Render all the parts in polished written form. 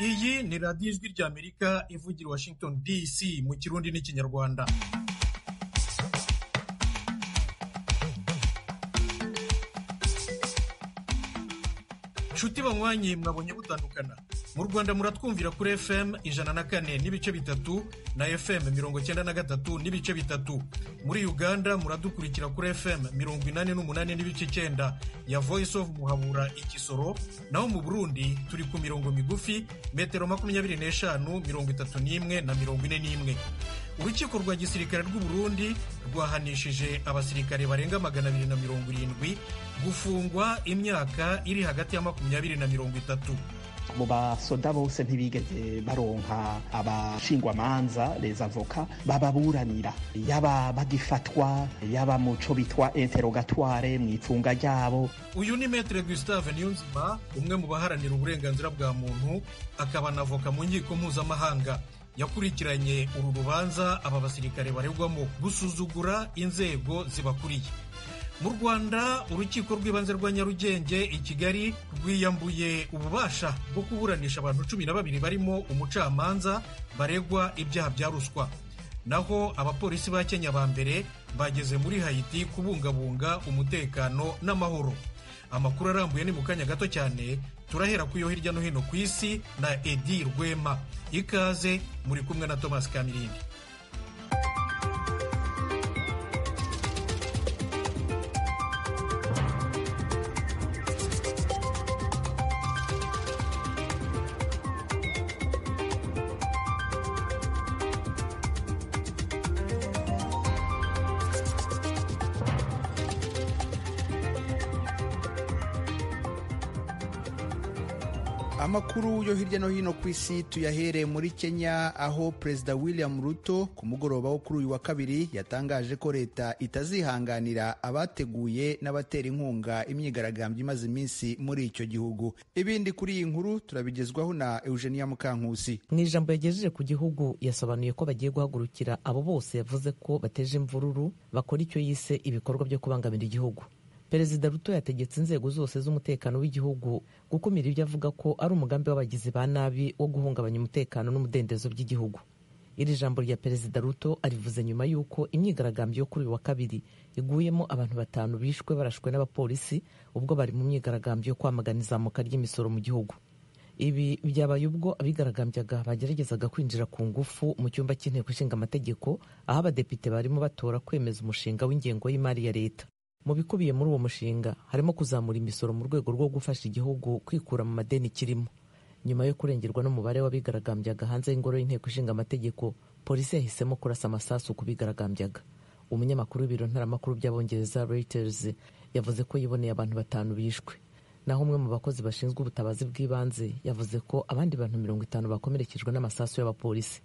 Iyi ni radiyo Ijwi ry'Amerika ivugira Washington DC mu Kirundi n'Ikinyarwanda. Nshuti banywanyi, mwabonye butandukana. Mu Rwanda muratwumvira kuri FM 104.3 na FM 93.3. Muri Uganda muradukurikira kuri FM 88.9 ya Voice of Muhabura Ikisoro, naho mu Burundi turi ku mirongo migufi metero 25, 31 na 41. Urukiko rwa gisirikare rw'u Burundi rwahanishije abasirikare barenga 270 gufungwa imyaka iri hagati ya 20 na 30. Mu basoda bose ntibigeze baronka abashingwamanza, les avocats, bababuranira, yaba bagifatwa, yaba muco bitwa interrogatoire mw'ifunga ryabo. Uyu ni Maître Gustave Niyonzima, umwe mu baharanira uburenganzira bwa muntu, akaba na avoka mu nkiko mpuzamahanga. Yakurikiranye uru rubanza aba basirikare baregwamo gusuzugura inzego zibakuriye. Mu Rwanda, urukiko rw'ibanze rwa Nyarugenge i Kigali rwiyambuye ububasha bwo kuburanisha abantu 12 barimo umucamanza baregwa ibyaha bya ruswa. Naho abapolisi ba Kenya ba mbere bageze muri Haiti kubungabunga umutekano n'amahoro. Amakuru arambuye ni mu kanya gato cyane. Turahera ku yo hirya no hino ku isi na Edi Rwema. Ikaze, muri kumwe na Thomas Kamirindi. Amakuru yo hirya no hino ku isi tuyahere muri Kenya, aho Perezida William Ruto ku mugoroba wo kuri uyu wa kabiri yatangaje ko leta itazihanganira abateguye n'abatera inkunga imyigaragambyo imaze iminsi muri icyo gihugu. Ibindi kuri iyi nkuru turabigezwaho na Eugenia Mukankusi. Mu ijambo yagejeje ku gihugu, yasobanuye ko bagiye guhagurukira abo bose yavuze ko bateje imvururu, bakora icyo yise ibikorwa byo kubangamira igihugu. Perezida Ruto yategetse inzego zose z'umutekano w'igihugu gukumira ibyo avuga ko ari umugambi w'abagizi ba nabi wo guhungabanya umutekano n'umudendezo by'igihugu. Iri jambo rya Perezida Ruto arivuze nyuma y'uko imyigaragambyo yo kuri uyu wa kabiri iguyemo abantu 5 bishwe barashwe n'abapolisi ubwo bari mu myigaragambyo yo kwamagana izamuka ry'imisoro mu gihugu. Ibi byabaye ubwo abigaragambyaga bageragezaga kwinjira ku ngufu mu cyumba cy'inteko ishinga amategeko, aho abadepite barimo batora kwemeza umushinga w'ingengo y'imari ya leta. Mu bikubiye muri uwo mushinga harimo kuzamura imisoro mu rwego rwo gufasha igihugu kwikura mu madeni kirimo. Nyuma yo kurengerwa n'umubare w'abigaragambyaga hanze y'ingoro y'inteko ishinga amategeko, polisi yahisemo kurasa amasasu ku bigaragambyaga. Umunyamakuru w'ibiro ntaramakuru by'Abongereza Reuters yavuze ko yiboneye abantu 5 bishwe. Naho umwe mu bakozi bashinzwe ubutabazi bw'ibanze yavuze ko abandi bantu 50 bakomerekejwe n'amasasu y'abapolisi.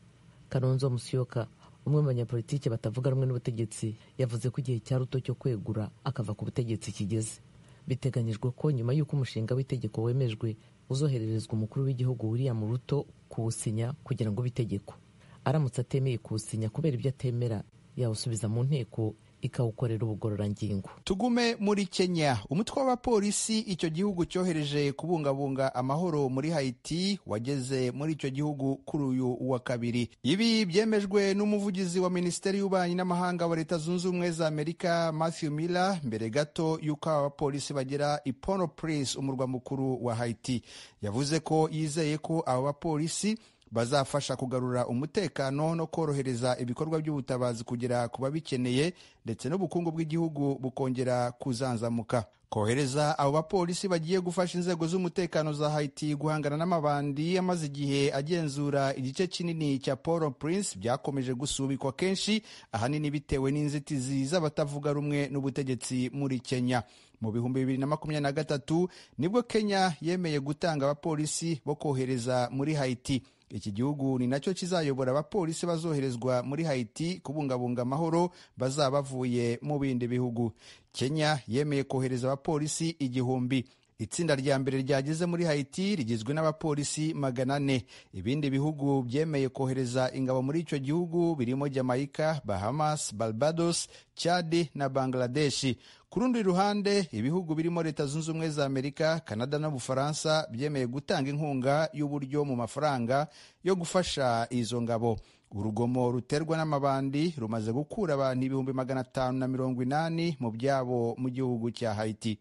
Kalonzo Musyoka, umwe mu banyapolitiki batavuga rumwe n'ubutegetsi, yavuze ko igihe cya Ruto cyo kwegura akava ku butegetsi kigeze. Biteganyijwe ko nyuma y'uko umushinga w'itegeko wemejwe, uzohererezwa umukuru w'igihugu William Ruto kuwusinya kugira ngo itegeko. Aramutse atemeye kuwusinya kubera ibyo atemera, yawusubiza mu nteko ikawukorera ubugororangingo. Tugume muri Kenya. Umutwe w'abapolisi icyo gihugu cyohereje kubungabunga amahoro muri Haiti wageze muri icyo gihugu kuri uyu wa kabiri. Ibi byemejwe n'umuvugizi wa Minisiteri y'Ububanyi n'Amahanga wa Leta Zunze Ubumwe za Amerika, Matthew Miller, mbere gato y'uko aba bapolisi bagera i Port-au-Prince, umurwa mukuru wa Haiti. Yavuze ko yizeye ko aba bapolisi bazafasha kugarura umutekano no korohereza ibikorwa by'ubutabazi kugera ku babikeneye, ndetse n'ubukungu bw'igihugu bukongera kuzanzamuka. Kohereza abo bapolisi bagiye gufasha inzego z'umutekano za Haiti guhangana n'amabandi amaze igihe agenzura igice kinini cya Port-au-Prince byakomeje gusubikwa kenshi, ahanini bitewe n'inzitizi z'abatavuga rumwe n'ubutegetsi muri Kenya. Mu 2023 nibwo Kenya yemeye gutanga abapolisi bo kohereza muri Haiti. Iki gihugu ni nacyo kizayobora abapolisi bazoherezwa muri Haiti kubungabunga amahoro bazaba bavuye mu bindi bihugu. Kenya yemeye kohereza abapolisi 1000. Itsinda rya mbere ryageze muri Haiti rigizwe n'abapolisi 400. Ibindi bihugu byemeye kohereza ingabo muri icyo gihugu birimo Jamaica, Bahamas, Barbados, Chad na Bangladesh. Ku rundi ruhande, ibihugu birimo Leta Zunze Ubumwe za Amerika, Kanada n'Ubufaransa byemeye gutanga inkunga y'uburyo mu mafaranga yo gufasha izo ngabo. Urugomo ruterwa n'amabandi rumaze gukura abantu 580,000 mu byabo mu gihugu cya Haiti.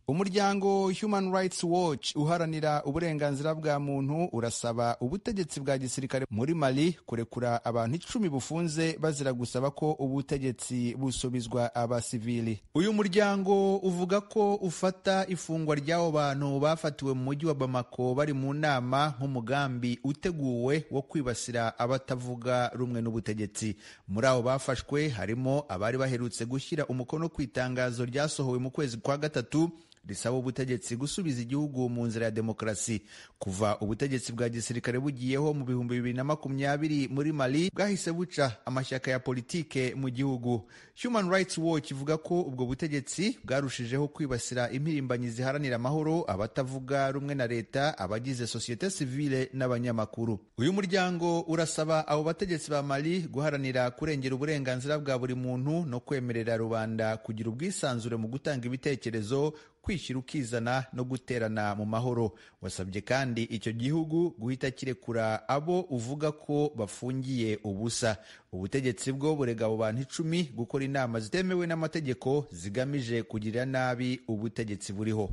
Umuryango Human Rights Watch uharanira uburenganzira bwa muntu urasaba ubutegetsi bwa gisirikare muri Mali kurekura abantu 10 bufunze bazira gusaba ko ubutegetsi busubizwa abasivili. Uyu muryango uvuga ko ufata ifungwa ry'abo bantu bafatiwe mu mujyi wa Bamako bari mu nama nk'umugambi uteguwe wo kwibasira abatavuga rumwe n'ubutegetsi. Muri abo bafashwe harimo abari baherutse gushyira umukono ku itangazo ryasohowe mu kwezi kwa 3 risaba ubutegetsi gusubiza igihugu mu nzira ya demokarasi. Kuva ubutegetsi bwa gisirikare bugiyeho mu 2020 muri Mali, bwahise buca amashyaka ya politike mu gihugu. Human Rights Watch ivuga ko ubwo butegetsi bwarushijeho kwibasira impirimbanyi ziharanira amahoro, abatavuga rumwe na leta, abagize societe civile n'abanyamakuru. Uyu muryango urasaba abo bategetsi ba Mali guharanira kurengera uburenganzira bwa buri muntu no kwemerera rubanda kugira ubwisanzure mu gutanga ibitekerezo, kwishyira ukizana no guterana mu mahoro. Wasabye kandi icyo gihugu guhita kirekura abo uvuga ko bafungiye ubusa. Ubutegetsi bwo burega abo bantu 10 gukora inama zitemewe n'amategeko zigamije kugirira nabi ubutegetsi buriho.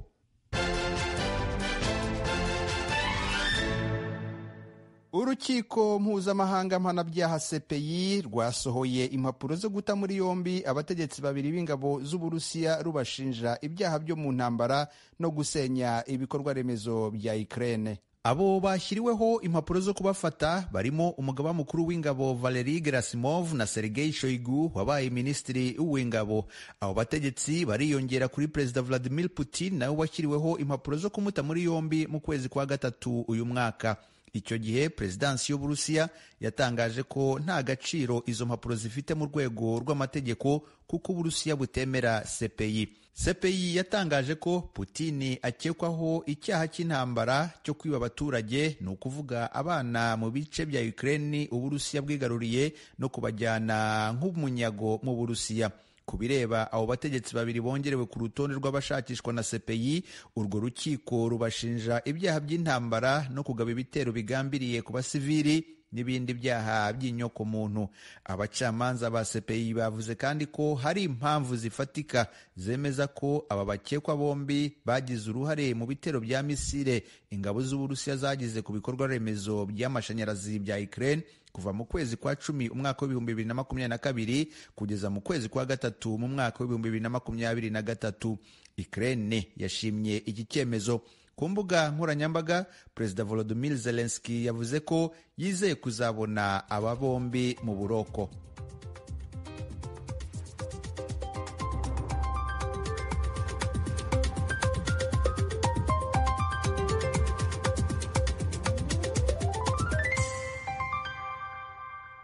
Urukiko mpuzamahanga mpanabyaha CPI rwasohoye impapuro zo guta muri yombi abategetsi babiri b'ingabo z'Uburusiya rubashinja ibyaha byo mu ntambara no gusenya ibikorwa remezo bya Ukraine. Abo bashyiriweho impapuro zo kubafata barimo umugaba mukuru w'ingabo Valery Gerasimov na Sergei Shoigu wabaye minisitiri w'ingabo. Abo bategetsi bariyongera kuri Perezida Vladimir Putin nawe washyiriweho impapuro zo kumuta muri yombi mu kwezi kwa 3 uyu mwaka. Icyo gihe Perezidansi y'Uburusiya yatangaje ko nta gaciro izo mpapuro zifite mu rwego rw'amategeko kuko Uburusiya butemera CPI. CPI yatangaje ko Putin akekwaho icyaha cy'intambara cyo kwiba abaturage, ni ukuvuga abana mu bice bya Ukraine Uburusiya bwigaruriye no kubajyana nk'umunyago mu Burusiya. Ku bireba abo bategetsi babiri bongerewe ku rutonde rw'abashakishwa na CPI, urwo rukiko rubashinja ibyaha by'intambara no kugaba ibitero bigambiriye ku basivili n'ibindi byaha by'inyokomuntu. Abacamanza ba CPI bavuze kandi ko hari impamvu zifatika zemeza ko aba bakekwa bombi bagize uruhare mu bitero bya misile ingabo z'Uburusiya zagize ku bikorwa remezo by'amashanyarazi bya Ukraine kuva mu kwezi kwa 10 umwaka wa 2022 kugeza mu kwezi kwa 3 mu mwaka wa 2023. Ukraine yashimye iki cyemezo. Ku mbuga nkoranyambaga, Perezida Volodymyr Zelensky yavuze ko yizeye kuzabona aba bombi mu buroko.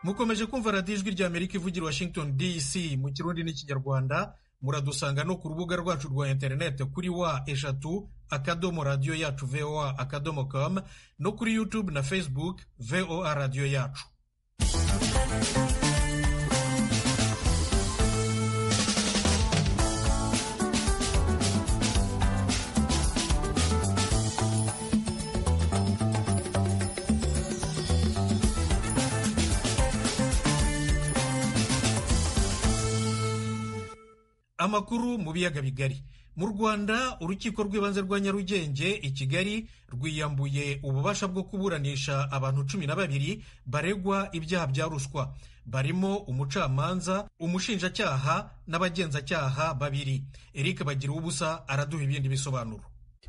Mukomeje kumva radiyo Ijwi rya Amerika ivugira Washington DC mu Kirundi n'Ikinyarwanda. Muradusanga no ku rubuga rwacu rwa interineti kuri w3.radio yacu voa.com no kuri YouTube na Facebook VOA radiyo yacu. Amakuru mu biyaga bigari. Mu Rwanda, urukiko rw'ibanze rwa Nyarugenge i Kigali rwiyambuye ububasha bwo kuburanisha abantu 12 baregwa ibyaha bya ruswa, barimo umucamanza, umushinjacyaha n'abagenzacyaha babiri. Eric Bagiruwubusa araduha ibindi bisobanuro.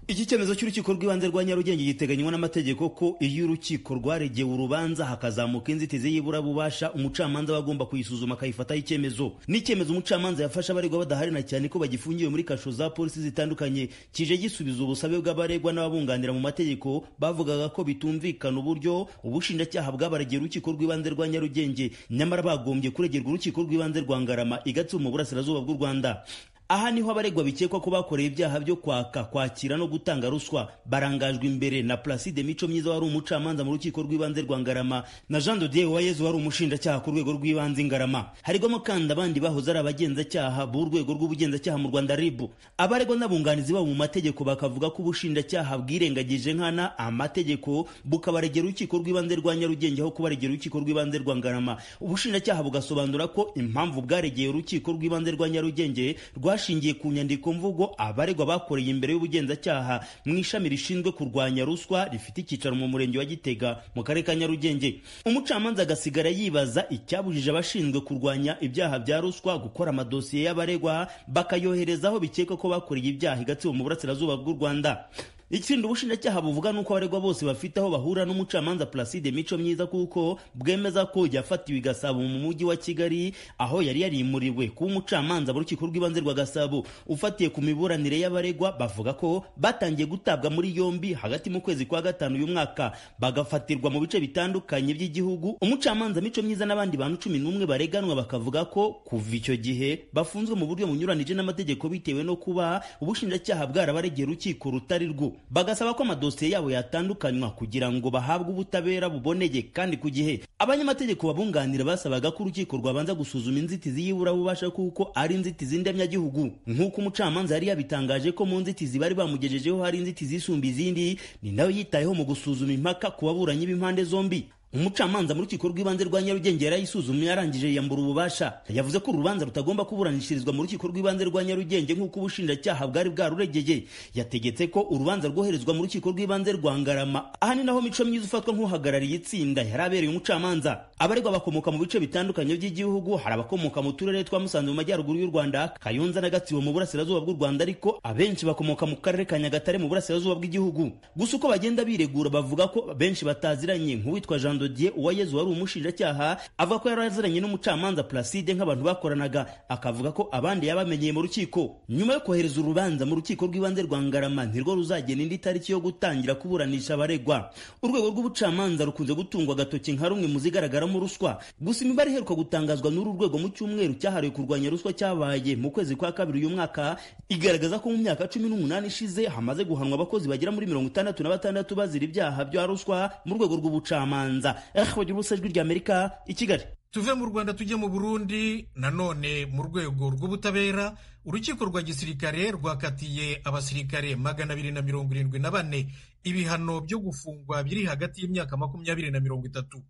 Iki cyemezo cy'urukiko rw'ibanze rwa Nyarugenge giteganywa n'amategeko ko iyo urukiko rwaregewe urubanza hakazamuka inzitizi y'iburabubasha, umucamanza aba agomba kuyisuzuma akayifataho icyemezo. N'icyemezo umucamanza yafashe abaregwa badahari na cyane ko bagifungiwe muri kasho za polisi zitandukanye, kije gisubiza ubusabe bw'abaregwa n'ababunganira mu mategeko bavugaga ko bitumvikana uburyo ubushinjacyaha bwabaregeye urukiko rw'ibanze rwa Nyarugenge, nyamara bagombye kuregerwa urukiko rw'ibanze rwa Ngarama i Gatsibo mu burasirazuba bw'u Rwanda. Aha niho abaregwa bikekwa ko bakoreye ibyaha byo kwaka, kwakira no gutanga ruswa. Barangajwe imbere na Placide Mico Myiza wari umucamanza mu rukiko rw'ibanze rwa Ngarama na Jean de Dieu Uwayezu wari umushinjacyaha ku rwego rw'ibanze Ngarama. Harigwamo kandi abandi bahoze ari abagenzacyaha b'urwego rw'ubugenzacyaha mu Rwanda RIB. Abaregwa n'abunganizi babo mu mategeko bakavuga ko ubushinjacyaha bwirengagije nkana amategeko bukabaregera urukiko rw'ibanze rwa Nyarugenge aho kubaregera urukiko rw'ibanze rwa Ngarama. Ubushinjacyaha bugasobanura ko impamvu bwaregeye urukiko rw'ibanze rwa Nyarugenge rwashingiye ku nyandiko mvugo abaregwa bakoreye imbere y'ubugenzacyaha mu ishami rishinzwe kurwanya ruswa rifite icyicaro mu murenge wa Gitega mu karere ka Nyarugenge. Umucamanza agasigara yibaza icyabujije abashinzwe kurwanya ibyaha bya ruswa gukora amadosiye y'abaregwa bakayohereza aho bikekwa ko bakoreye ibyaha i Gatsibo mu burasirazuba bw'u Rwanda. Ikindi ubushinjacyaha buvuga nuko abaregwa bose bafite aho bahura n'umucamanza Placide Mico Myiza, kuko bwemeza ko yafatiwe i Gasabo mu mujyi wa Kigali aho yari yarimuriwe kuba umucamanza mu rukiko rw'ibanze rwa Gasabo. Ufatiye ku miburanire y'abaregwa bavuga ko batangiye gutabwa muri yombi hagati mu kwezi kwa 5 uyu mwaka, bagafatirwa mu bice bitandukanye by'igihugu. Umucamanza Mico Myiza n'abandi bantu 11 bareganwa bakavuga ko kuva icyo gihe bafunzwe mu buryo bunyuranije n'amategeko bitewe no kuba ubushinjacyaha bwarabaregeye urukiko rutari rwo. Bagasaba ko amadosiye yabo yatandukanywa kugira ngo bahabwe ubutabera buboneye kandi ku gihe. Abanyamategeko babunganira basabaga ko urukiko rwabanza gusuzuma inzitizi y'iburabubasha kuko ari inzitizi ndemyagihugu. Nk'uko umucamanza yari yabitangaje ko mu nzitizi bari bamugejejeho hari inzitizi isumba izindi, ni nayo yitayeho mu gusuzuma impaka ku baburanyi b'impande zombi. Umucamanza mu rukiko rw'ibanze rwa Nyarugenge yarayisuzumye yarangije yambura ububasha. Yavuze ko urubanza rutagomba kuburanishirizwa mu rukiko rw'ibanze rwa Nyarugenge nk'uko ubushinjacyaha bwari bwaruregeye. Yategetse ko urubanza rwoherezwa mu rukiko rw'ibanze rwa Ngarama, aha ni naho Mico Myiza ufatwa nk'uhagarariye itsinda yari abereye umucamanza. Abaregwa bakomoka mu bice bitandukanye by'igihugu, hari abakomoka mu turere twa Musanze mu majyaruguru y'u Rwanda, Kayonza na Gatsibo mu burasirazuba bw'u Rwanda, ariko abenshi bakomoka mu karere ka Nyagatare mu burasirazuba bw'igihugu. Gusa uko bagenda biregura bavuga ko benshi bataziranye, nk'uwitwa Jean Dieu Uwayezu wari umushinjacyaha avuga ko yari aziranye n'umucamanza Placide nk'abantu bakoranaga, akavuga ko abandi yabamenyeye mu rukiko. Nyuma yo kohereza urubanza mu rukiko rw'ibanze rwa Ngarama, ntirwo ruzagena indi tariki yo gutangira kuburanisha abaregwa. Urwego rw'ubucamanza rukunze gutungwa agatoki nka rumwe mu zigaragaramo ruswa. Gusa imibare iheruka gutangazwa n'uru rwego mu cyumweru cyahariwe kurwanya ruswa cyabaye mu kwezi kwa 2 uyu mwaka igaragaza ko mu myaka 18 ishize hamaze guhanwa abakozi bagera muri 66 bazira ibyaha bya ruswa mu rwego rw'ubucamanza. Ijwi ry'Amerika i Kigali. Tuve mu Rwanda tujye mu Burundi. Nanone mu rwego rw'ubutabera, urukiko rwa gisirikare rwakatiye abasirikare 274 ibihano byo gufungwa biri hagati y'imyaka 20 na 30.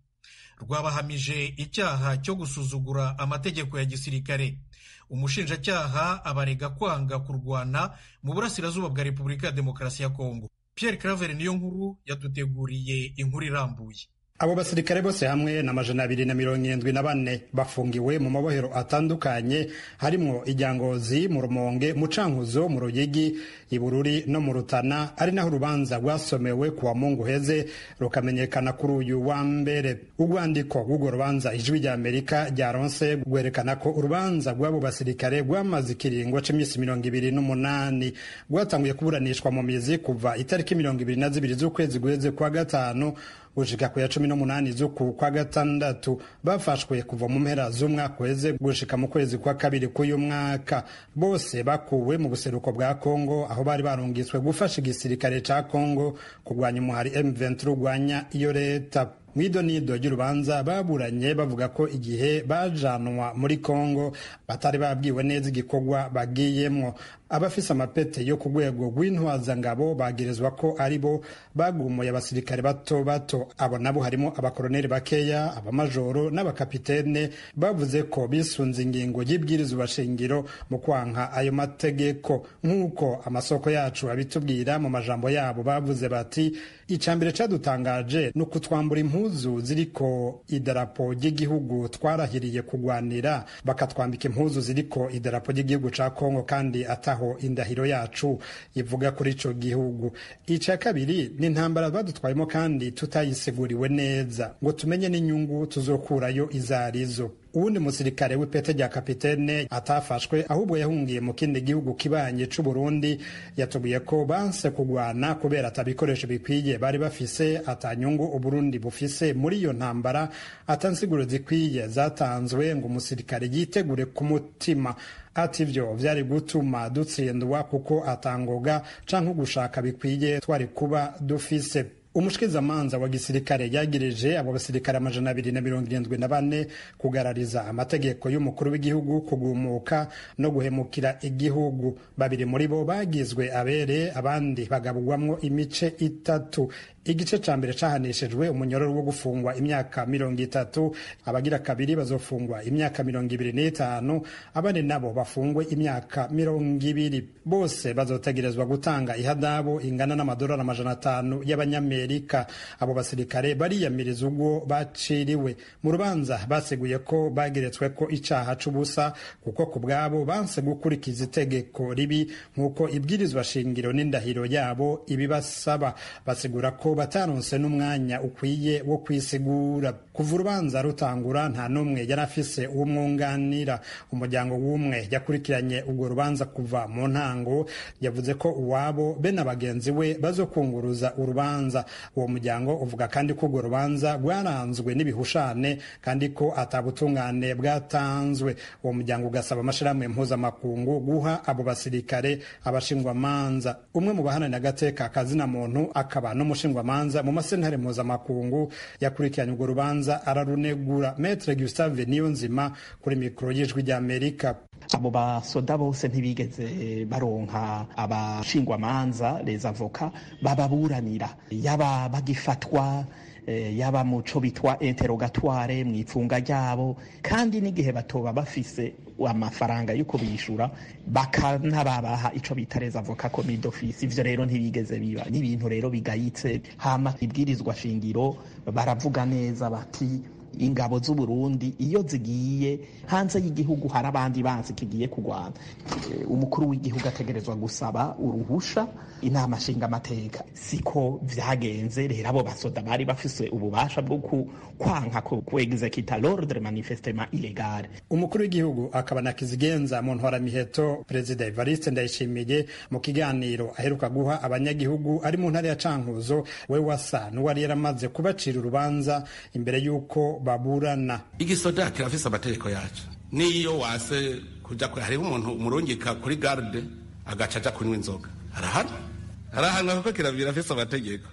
Rwabahamije icyaha cyo gusuzugura amategeko ya gisirikare. Umushinjacyaha abarega kwanga kurwana mu burasirazuba bwa Repubulika ya Demokarasi ya Kongo. Pierre Claver niyo nkuru yaduteguriye inkuru irambuye. Abo basirikare bose hamwe na 274 bafungiwe mu mabohero atandukanye harimwo Ijyangozi, mu Rumonge, mu Cankuzo, mu Ruyigi, Ibururi no mu Rutana, ari naho urubanza rwasomewe kuwa Mungu heze rukamenyekana kuri uyu wa mbere. Urwandiko rw'urwo rubanza Ijwi rya Amerika ryaronse rwerekana ko urubanza rw'abo basirikare rwamaze ikiringo c'imisi 28, rwatanguye kuburanishwa mu mizi kuva itariki 22 z'ukwezi guheze kwa 5 gushika ku ya 18 z'uku kwa 6. Bafashwe kuva mu mpera z'umwaka uheze gushika mu kwezi kwa 2 k'uyu mwaka. Bose bakuwe mu buseruko bwa Kongo aho bari barungiswe gufasha igisirikare ca Kongo kurwanya umuhari M23 urwanya iyo leta. Mwidonido ry'urubanza baburanye bavuga ko igihe bajanwa muri Kongo batari babwiwe neza igikorwa bagiyemwo. Abafise amapete yo ku rwego rw'intwazangabo bagirizwa ko ari bo bagumuye abasirikare bato bato. Abo nabo harimo abakoroneri bakeya, abamajoro n'abakapitene bavuze ko bisunze ingingo y'ibwirizwa shingiro mu kwanka ayo mategeko. Nk'uko amasoko yacu abitubwira mu majambo yabo, bavuze bati icambere cadutangaje ni ukutwambura impuzu ziriko idarapo ry'igihugu twarahiriye kugwanira, bakatwambika impuzu ziriko idarapo ry'igihugu ca Kongo kandi ataho indahiro yacu ivuga kuri ico gihugu. Ica kabiri ni intambara badutwayemo kandi tutayisiguriwe neza ngo tumenye n'inyungu tuzokurayo izarizo. Uwundi musirikare w'ipete rya kapitene atafashwe ahubwo yahungiye mu kindi gihugu kibanye c'u Burundi yatubwiye ko banse kugwana kubera atabikoresho bikwiye bari bafise, atanyungu Uburundi bufise muri iyo ntambara, atansiguro zikwiye zatanzwe ngo umusirikare yitegure ku mutima. Ati ivyo vyari gutuma dutsindwa kuko atangoga canke gushaka bikwiye twari kuba dufise. Umushikizamanza wa gisirikare yagirije abo basirikare 274 kugarariza amategeko y'umukuru w'igihugu, kugumuka no guhemukira igihugu. Babiri muri bo bagizwe abere, abandi bagabugwamwo imice itatu. Igice ca mbere cahanishijwe umunyororo wo gufungwa imyaka 30, abagira kabiri bazofungwa imyaka 25, abandi nabo bafungwe imyaka 20. Bose bazotegerezwa gutanga ihadabu ingana n'amadolari 500 y'abanyamerika. Abo basirikare bariyamiriza ubwo baciriwe mu rubanza, basiguye ko bageretswe ko icaha c'ubusa kuko ku bwabo banse gukurikiza itegeko ribi nk'uko ibwirizwa shingiro n'indahiro yabo ibibasaba. Basigura ko bataronse n'umwanya ukwiye wo kwisigura. Kuva urubanza rutangura nta n'umwe yari afise uwumwunganira. Umuryango w'umwe yakurikiranye urwo rubanza kuva mu ntango yavuze ko uwabo be na bagenzi we bazokunguruza urubanza. Uwo muryango uvuga kandi ko urwo rubanza rwaranzwe n'ibihushane kandi ko atabutungane bwatanzwe. Uwo muryango ugasaba amashirahamwe mpuzamakungu guha abo basirikare abashingwamanza. Umwe mu bahananira agateka kazina muntu akaba n'umushingwamanza mu masentare mpuzamakungu yakurikiranye urwo rubanza ararunegura. Maître Gustave Niyonzima kuri mikoro y'Ijwi ry'Amerika. Abo basoda bose ntibigeze baronka abashingwamanza, les avocats, bababuranira, yaba bagifatwa, yaba muco bitwa interrogatoire mw'ifunga ryabo, kandi n'igihe batoba bafise amafaranga yo kubishura bakanababaha ico bita les avocats commis d'office. Ivyo rero ntibigeze biba, n'ibintu rero bigayitse. Hama ibwirizwa shingiro baravuga neza bati ingabo z'u Burundi iyo zigiye hanze y'igihugu hari abandi bansi kigiye kurwana, umukuru w'igihugu ategerezwa gusaba uruhusha inama nshingamateka. Siko vyagenze rero, abo basoda bari bafise ububasha bwo kwanka ku executa l'ordre manifestement illégal. Umukuru w'igihugu akaba na kizigenza mu ntwaramiheto Perezida Evariste Ndayishimiye mu kiganiro aheruka guha abanyagihugu ari mu ntara ya Cankuzo, we wasa n'uwari yaramaze kubacira urubanza imbere y'uko baburana. Igisoda kirafise amategeko yacu, niyo wase kuja kure hariho umuntu umurungika kuri garde agaca aja kunywa inzoga, arahanwa kuko kirafise amategeko.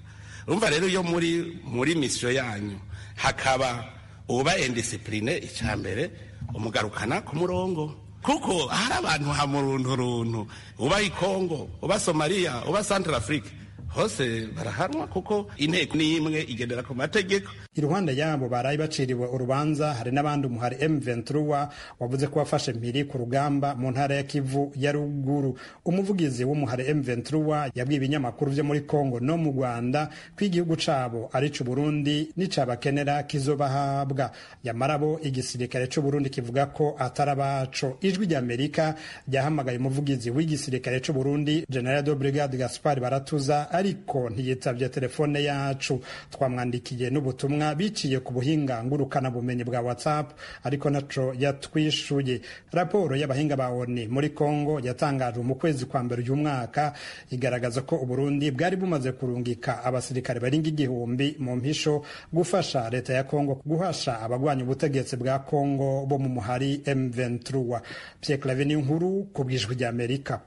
Urumva rero iyo muri mission yanyu hakaba uba indiscipline, icambere umugarukana ku murongo, kuko hari abantu hamurunturuntu uba i Congo, uba Somalia, uba Central Africa, hose barahanwa kuko inteko ni imwe igendera ku mategeko. Iruhande yabo barayi baciriwe urubanza hari n'abandi umuhari M23 wavuze ko wafashe mpiri ku rugamba mu ntara ya Kivu ya ruguru. Umuvugizi w'umuhari M23 yabwiye ibinyamakuru vyo muri Congo no mu Rwanda ko igihugu cabo ari c'u Burundi n'icabakenera kizobahabwa. Yamara bo igisirikare c'u Burundi kivuga ko atarabaco. Ijwi rya Amerika ryahamagaye umuvugizi w'igisirikare c'u Burundi General de Brigade Gaspard Baratuza, ariko ntiyitavye telefone yacu. Twamwandikiye n'ubutumwa biciye ku buhinga ngurukana bumenyi bwa WhatsApp, ariko naco yatwishuye. Raporo y'abahinga ba ONU muri Congo yatangajwe mu kwezi kwa mbere uyu mwaka igaragaza ko Uburundi bwari bumaze kurungika abasirikare barenga 1000 mu mpisho gufasha leta ya Congo guhasha abagwanya ubutegetsi bwa Congo bo mu muhari M23. Pierre Claver Niyonkuru ku bw'Ijwi rya Amerika.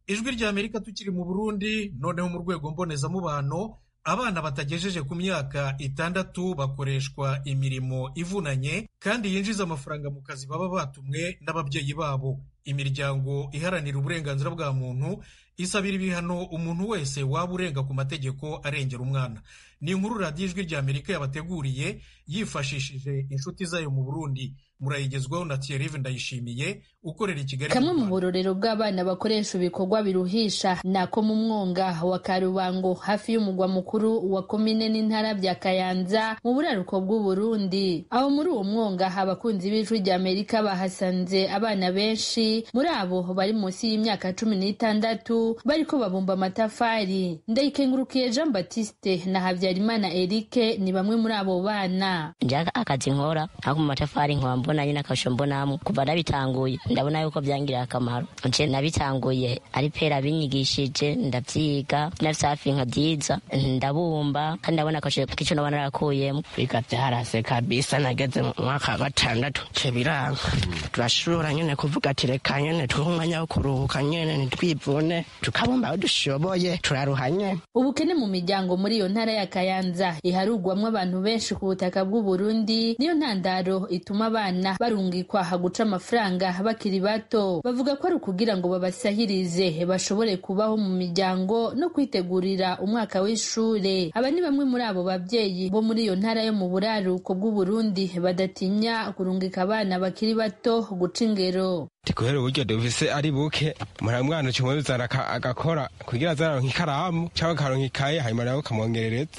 Ijwi rya Amerika. Tukiri mu Burundi noneho mu rwego mbonezamubano, abana batagejeje ku myaka 6 bakoreshwa imirimo ivunanye kandi yinjiza amafaranga mu kazi baba batumwe n'ababyeyi babo. Imiryango iharanira uburenganzira bwa muntu isabira ibihano umuntu wese waba urenga ku mategeko arengera umwana. Ni inkuru radiyo Ijwi rya Amerika yabateguriye yifashishije inshuti zayo mu Burundi. Murayigezwaho na Thierry Ndayishimiye ukorera i Kigali. Kamwe mu burorero bw'abana bakoresha ibikorwa biruhisha nako mu mwonga wa Karubango hafi y'umugwa mukuru wa komine n'intara bya Kayanza mu buraruko bw'u Burundi. Aho muri uwo mwonga abakunzi b'Ijwi rya Amerika bahasanze abana benshi babiri muri abo bari munsi y'imyaka 16 bariko babumba amatafari. Ndayikengurukiye Jean Baptiste na Habyarimana Eric ni bamwe muri abo bana. Njaka akazi nkora ako mu matafari nkaba mbona nyine akarusho mbonamo. Kuva nabitanguye ndabona yuko byangiriye akamaro. Nje nabitanguye ari pera binyigishije, ndavyiga nafise hafi nkavyiza, ndabumba kandi ndabona akarusho k'ico noba narakuyemo. Kwiga vyarase kabisa, nageze mu mwaka wa gatandatu ce biranga. Turashobora nyene kuvuga ati reka nyene tuhe umwanya wo kuruhuka nyene ntitwivune, tukabumba aho dushoboye, turaruha nyene. Ubukene mu miryango muri iyo ntara ya Kayanza iharugwamwo abantu benshi ku butaka bw'u Burundi niyo ntandaro ituma abana barungikwa guca amafaranga bakiri bato. Bavuga ko ari ukugira ngo babasahirize bashobore kubaho mu miryango no kwitegurira umwaka w'ishure. Aba ni bamwe muri abo babyeyi bo muri iyo ntara yo mu buraruko bw'u Burundi badatinya kurungika abana bakiri bato guca ingero. Kubera uburyo dufise ari buke, mwana ucumuzana agakora kugira azaronke ikaramu cyangwa akaronka ikaye, hanyuma nawe ukamwongerereza.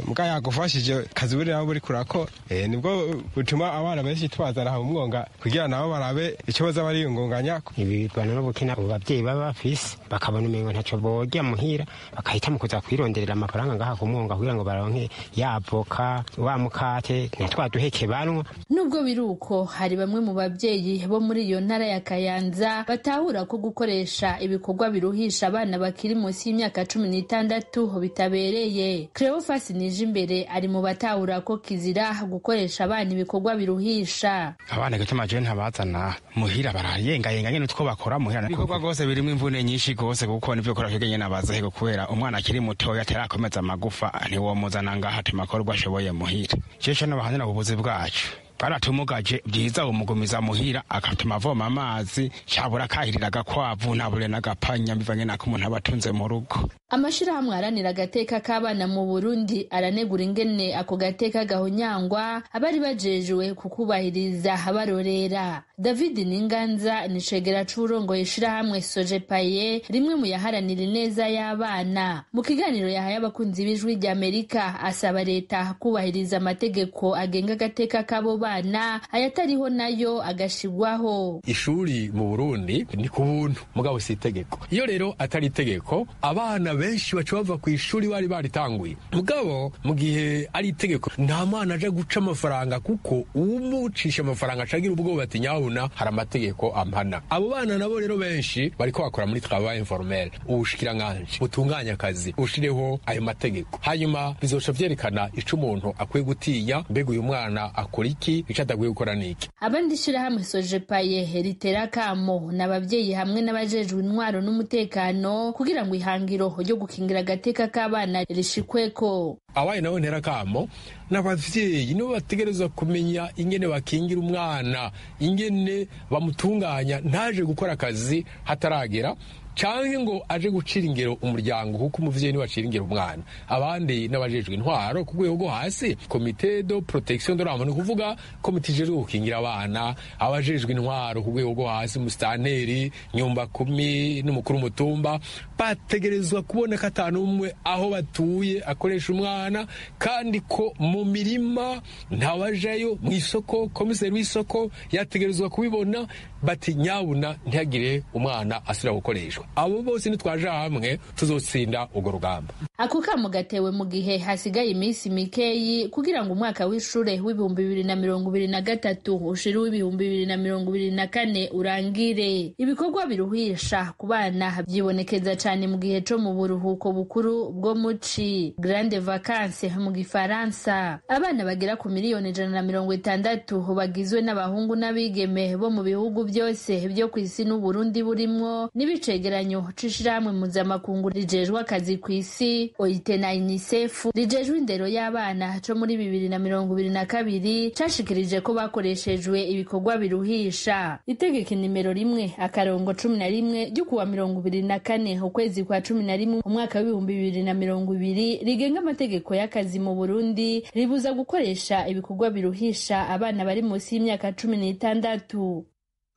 Muga yagufashije kazi buri nawe buri kurakora, nibwo butuma abana benshi tubazana mu mwonga kugira nabo barabe icyo baza bariyungunganya. Ibi bivana n'ubukene abo bavyeyi baba bafise, bakabona umengo ntaco borya muhira, bakahitamo kuza kwironderera amafaranga ngaha ku mwonga kugira ngo baronke ya avoka wa mukate na twa duheke banwa. Nubwo biri uko, hari bamwe mu babyeyi bo muri iyo ntara ya Kayanza batahura ko gukoresha ibikorwa biruhisha abana bakiri munsi y'imyaka 16 bitabereye. Cleophas Nijimbere ari mu batahura ko kizira gukoresha abana ibikorwa biruhisha. Abana gituma je ntabazana muhira barayengayenga nyene utwo bakora muhira. Ibikorwa rwose birimo imvune nyinshi gose, kuko nivyo kora kige nyene abaza kubera umwana akiri mutoya atarakomeza amagufa, ntiwomuzana ngaha atuma akora urwo ashoboye muhira. Jewe n'abahanira ubuvuzi bwacu baratumugaje, byiza umugumiza muhira akatuma avoma amazi cyabura akahirira agakwavu ntabure n'agapanya bivanye n'ako umuntu aba atunze mu rugo. Amashirahamwe aharanira agateka k'abana mu Burundi aranegura ingene ako gateka gahonyangwa abari bajejwe kukubahiriza barorera. David Ninganza ni cegera c'uwurongoye ishirahamwe Sojepaye, rimwe mu yaharanira ineza y'abana. Mu kiganiro yahaye abakunzi b'Ijwi ry'Amerika asaba leta kubahiriza amategeko agenga agateka k'abo bana, ayatariho nayo agashigwaho. Ishuri mu Burundi ni ku buntu, mugabo si itegeko. Iyo rero atari itegeko, abana benshi baca bava ku ishuri bari baritanguye. Mugabo mu gihe ari itegeko, nta mwana aja guca amafaranga, kuko umucisha amafaranga acagira ubwoba ati nyabuna hari amategeko ampana. Abo bana nabo rero benshi bariko bakora muri travail informel. Ubushikiranganji butunganya akazi ushireho ayo mategeko, hanyuma bizoca vyerekana ico umuntu akwiye gutinya, mbega uyu mwana akora iki, ico adakwiye gukora niki. Abandi shirahamwe Sojepaye ritera kamo n'abavyeyi hamwe n'abajejwe intwaro n'umutekano kugira ngo ihangiro ryo gukingira agateka k'abana rishikweko. Abaye nabo ntera kamo n'abavyeyi nibo bategerezwa kumenya ingene bakingira umwana, ingene bamutunganya ntaje gukora akazi hataragera, canke ngo aje gucira ingero umuryango, kuko umuvyeyi niwe acira ingero umwana. Abandi n'abajejwe intwaro ku rwego rwo hasi, komite de protection de l'enfant, ni kuvuga komite ijejwe gukingira abana, abajejwe intwaro ku rwego rwo hasi, musitanteri, nyumba kumi n'umukuru w'umutumba, bategerezwa kubona ko ata n'umwe aho batuye akoresha umwana, kandi ko mu mirima ntawajayo, mu isoko komiseri w'isoko yategerezwa kubibona, bati nyabuna ntihagire umwana asubira gukoreshwa. Abo bose nitwaje hamwe tuzotsinda urwo rugamba. Ako kamo gatewe mu gihe hasigaye iminsi mikeyi kugira ngo umwaka w'ishure w'2023 ushire uw'2024 urangire. Ibikorwa biruhisha ku bana vyibonekeza cane mu gihe co mu buruhuko bukuru bwo muci, grande vacances mu gifaransa. Abana bagera ku 160,000,000 bagizwe n'abahungu n'abigeme bo mu bihugu byose byo kw'isi n'Uburundi burimwo, n'ibicegeranyo c'ishirahamwe mpuzamakungu rijejwe akazi kw'isi OIT na UNICEF rijejwe indero y'abana co muri 2022 cashikirije ko bakoreshejwe ibikorwa biruhisha. Itegeko nimero 1-11 ryo kuwa 24 ukwezi kwa 11 umwaka w'ibihumbi 2020 rigenga amategeko y'akazi mu Burundi ribuza gukoresha ibikorwa biruhisha abana bari munsi y'imyaka 16.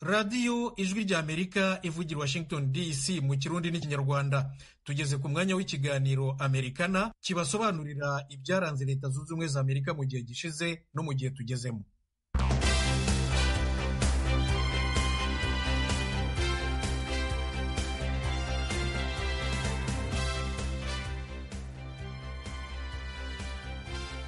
Radiyo Ijwi ry'Amerika ivugira Washington DC mu Kirundi n'Ikinyarwanda. Tugeze ku mwanya w'ikiganiro Amerikana kibasobanurira ibyaranze Leta Zunze Ubumwe za Amerika mu gihe gishize no mu gihe tugezemo.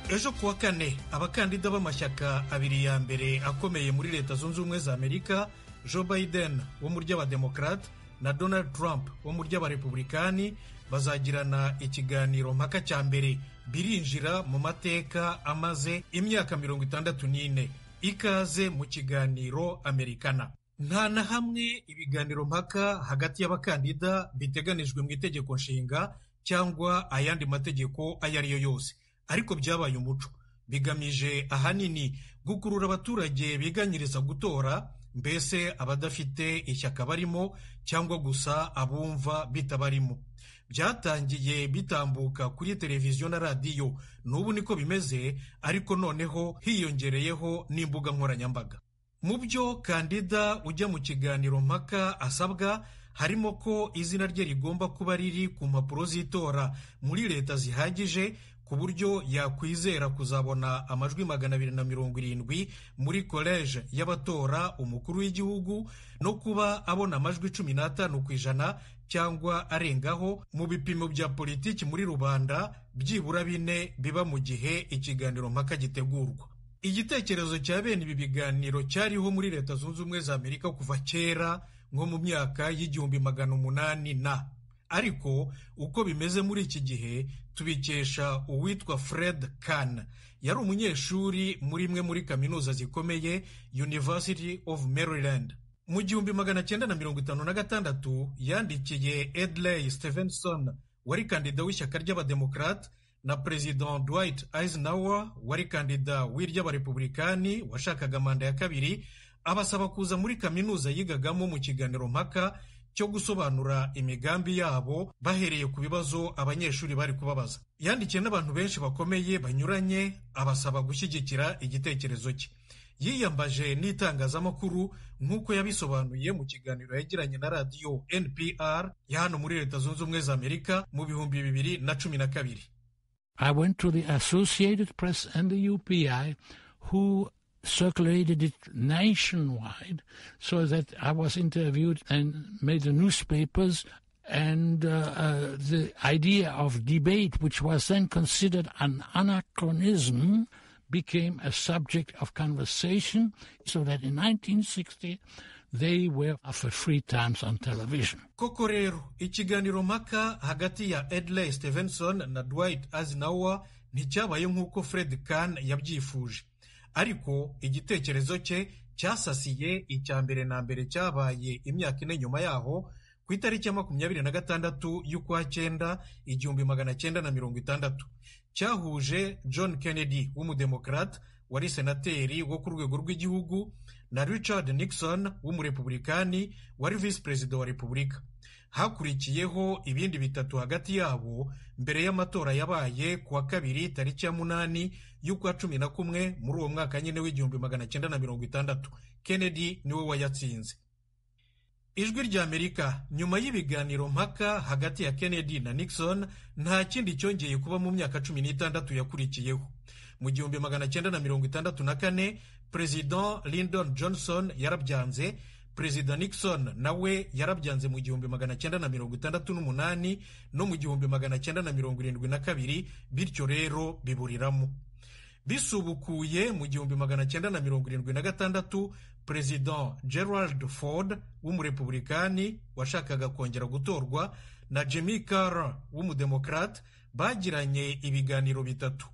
Ejo kuwa kane, abakandida b'amashyaka abiri ya mbere akomeye muri Leta Zunze Ubumwe za Amerika, Joe Biden wo mu ry'Abademokrate na Donald Trump wo mu ry'Abarepublikani, bazagirana ikiganiro mpaka cya mbere. Birinjira mu mateka amaze imyaka 64. Ikaze mu kiganiro Amerikana. Nta na hamwe ibiganiro mpaka hagati y'abakandida biteganijwe mu itegeko nshinga cyangwa ayandi mategeko ayo ari yo yose, ariko byabaye umuco. Bigamije ahanini gukurura abaturage biganyiriza gutora, mbese abadafite ishyaka barimo cyangwa gusa abumva bitabarimo. Byatangiye bitambuka kuri televiziyo na radiyo, n'ubu niko bimeze, ariko noneho hiyongereyeho n'imbuga nkoranyambaga. Mu byo kandida ujya mu kiganiro mpaka asabwa harimo ko izina rye rigomba kuba riri ku mpapuro z'itora muri leta zihagije ku buryo yakwizera kuzabona amajwi 270 muri koleje y'abatora umukuru w'igihugu, no kuba abona amajwi 15% cyangwa arengaho mu bipimo bya politiki muri rubanda byibura 4 biba mu gihe ikiganiro mpaka gitegurwa. Igitekerezo cya bene ibi biganiro cyariho muri Leta Zunze Ubumwe za Amerika kuva kera, nko mu myaka y'1800 na, ariko uko bimeze muri iki gihe tubikesha uwitwa Fred Kahn. Yari umunyeshuri muri imwe muri kaminuza zikomeye, University of Maryland. Mu 1956 yandikiye Adlai Stevenson wari kandida w'ishyaka ry'Abademokrate na President Dwight Eisenhower wari kandida w'iry'Abarepublikani washakaga manda ya kabiri, abasaba kuza muri kaminuza yigagamo mu kiganiro mpaka cyo gusobanura imigambi yabo bahereye ku bibazo abanyeshuri bari kubabaza. Yandikiye n'abantu benshi bakomeye banyuranye abasaba gushyigikira igitekerezo cye. Yiyambaje n'itangazamakuru nk'uko yabisobanuye mu kiganiro yagiranye na radiyo NPR ya hano muri Leta Zunze Ubumwe za Amerika mu 2012. I went to the Associated Press and the UPI, who circulated it nationwide, so that I was interviewed and made the newspapers, and the idea of debate, which was then considered an anachronism, became a subject of conversation, so that in 1960 they were offered 3 times on television. Koko rero ikiganiro mpaka hagati ya Adlai Stevenson na Dwight Eisenhower nticyabaye nk'uko Fred Kahn yabyifuje, ariko igitekerezo cye cyasasiye icya mbere na mbere cyabaye imyaka 4 nyuma yaho, ku itariki ya 26 y'ukwa 9 1960, cyahuje John Kennedy w'umudemokrate wari senateri wo ku rwego rw'igihugu na Richard Nixon w'umurepublikani wari visi perezida wa repubulika. Hakurikiyeho ibindi bitatu hagati yabo mbere y'amatora yabaye kuwa kabiri tariki ya 8 y'ukwa 11 muri uwo mwaka nyine w'1960. Kennedy niwe wayatsinze. Ijwi rya Amerika nyuma y'ibiganiro mpaka hagati ya Kennedy na Nixon nta kindi cyongeye kuba mu myaka 16 yakurikiyeho. Mu 1964 President Lyndon Johnson yarabyanze, Perezida Nixon nawe yarabyanze mu 1968 no mu 1972, bityo rero biburiramo. Bisubukuye mu 1976 President Gerald Ford w'umurepublikani washakaga kongera gutorwa na Jimmy Carter w'umudemokrate bagiranye ibiganiro bitatu.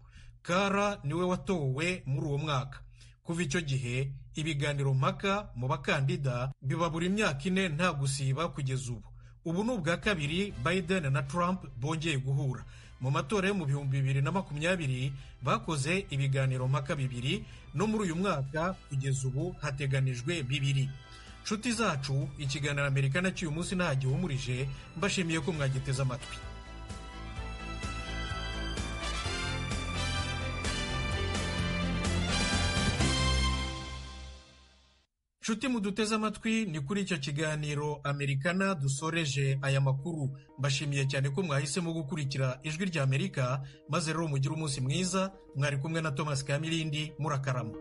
Carter niwe watowe muri uwo mwaka. Kuva icyo gihe ibiganiro mpaka mu bakandida biba buri myaka 4 nta gusiba kugeza ubu. Ubu ni ubwa kabiri Biden na Trump bongeye guhura. Mu matora yo mu 2020 bakoze ibiganiro mpaka 2, no muri uyu mwaka kugeza ubu hateganijwe 2. Nshuti zacu, ikiganiro Amerikana cy'uyu munsi nta gihumurije, mbashimiye ko mwagiteze amatwi. Nshuti muduteze amatwi, ni kuri icyo kiganiro Amerikana dusoreje aya makuru. Mbashimiye cyane ko mwahisemo gukurikira Ijwi rya Amerika, maze rero mugire umunsi mwiza. Mwari kumwe na Thomas Kamilindi, murakarama.